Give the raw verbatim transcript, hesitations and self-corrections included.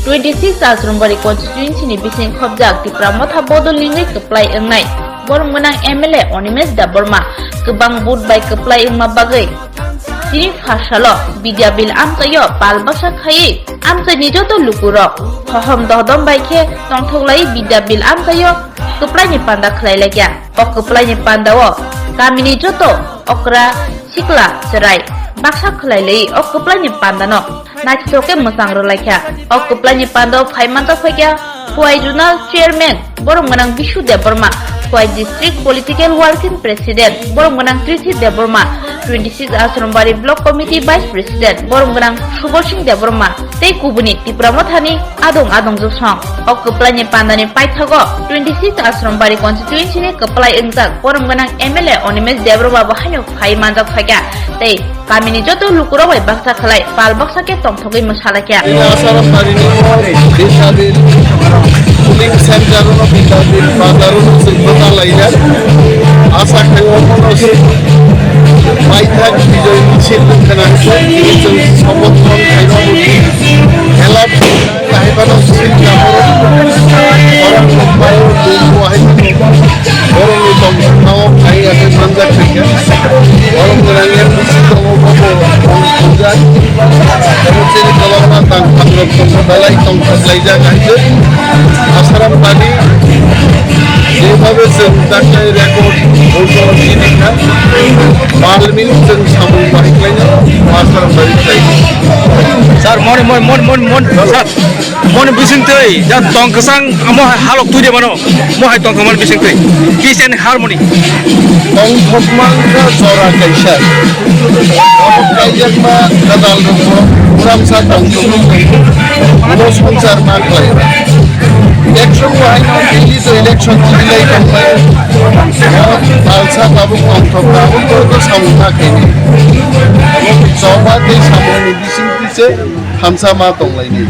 Twenty six Ashram Bari constituency ni bising khobjak Tipra Motha bodol lingwi kwplai wngnai borok gwnang M L A Animesh Debbarma kwbang vote bai kwplai wngma bagwi tini pharsalo Bidya Bill amchaio pal baksa khaiwi amchaini joto lukurok hohom dohodom bai khe tongthoklai Bidya Bill amchaio kwplaini panda khlai laikya. O kwplaini pandao kamini joto okra, sikla, chwrai baksa khlai lai o kwplaini pandano naithothok khe mwchang rwlaikha. O kwplaini pandao phai manjak phaikha Khowai Zonal Chairman borom gwnang Bishu Debbarma, Khowai District Political Working President borom gwnang Trisi Debbarma, twenty six Ashram Bari Block Committee Vice President borom gwnang Subal Singh Debbarma, tei kubuni Tipra Mothani adong adongjwk song. O kwplaini pandani paithago twenty six Ashram Bari constituency ni kwplai wngjak borom gwnang M L A Animesh Debbarma bo haino phai manjak phaikha tei kamini joto lukurok bai baksa khlai pal baksa khe tongthogwi mwsalaikha. Bini Ashram Bari ni Bidya Bill polling center no Bidya Bill bazar no chwng bwtha laijak. Asa khe omono paithak bijoy misil khwnang khe chwng somothon khaima muchung. Elak kahimano misil kamo. Borok kok paio, tungbo hai kamo. Borokni tong sakao khai ase manjak khaikha. Borok gwnang M D C tongo, bobo tong thumjak. Ebo chini kwbangma tang phangrok tongo, belai tong thok laijak hai khe. Ashram Bari jebabe chwng dakhnai record, bo chini kha. Parliament chwng samung bahai khlaina, Ashram Bari khlai. Sir, moni, moni, moni, moni, moni, sir. Moni bising twi, ja tong kwchang, amo hai halok twi de mano, mo hai tong kwmani bising twi. Peace and harmony. Tong thokma wngkha jora kaisa. Abo kaijakma gadal rokbo uramsa tong thokma kaibo. Ulo swngchar ma khlai. Election bo haino daily to election chilai tongmai. Talsa tabuk tong thokma, abo to samung ma khaini. Abo choba tei samungni bising twi se thamsa ma tonglaini.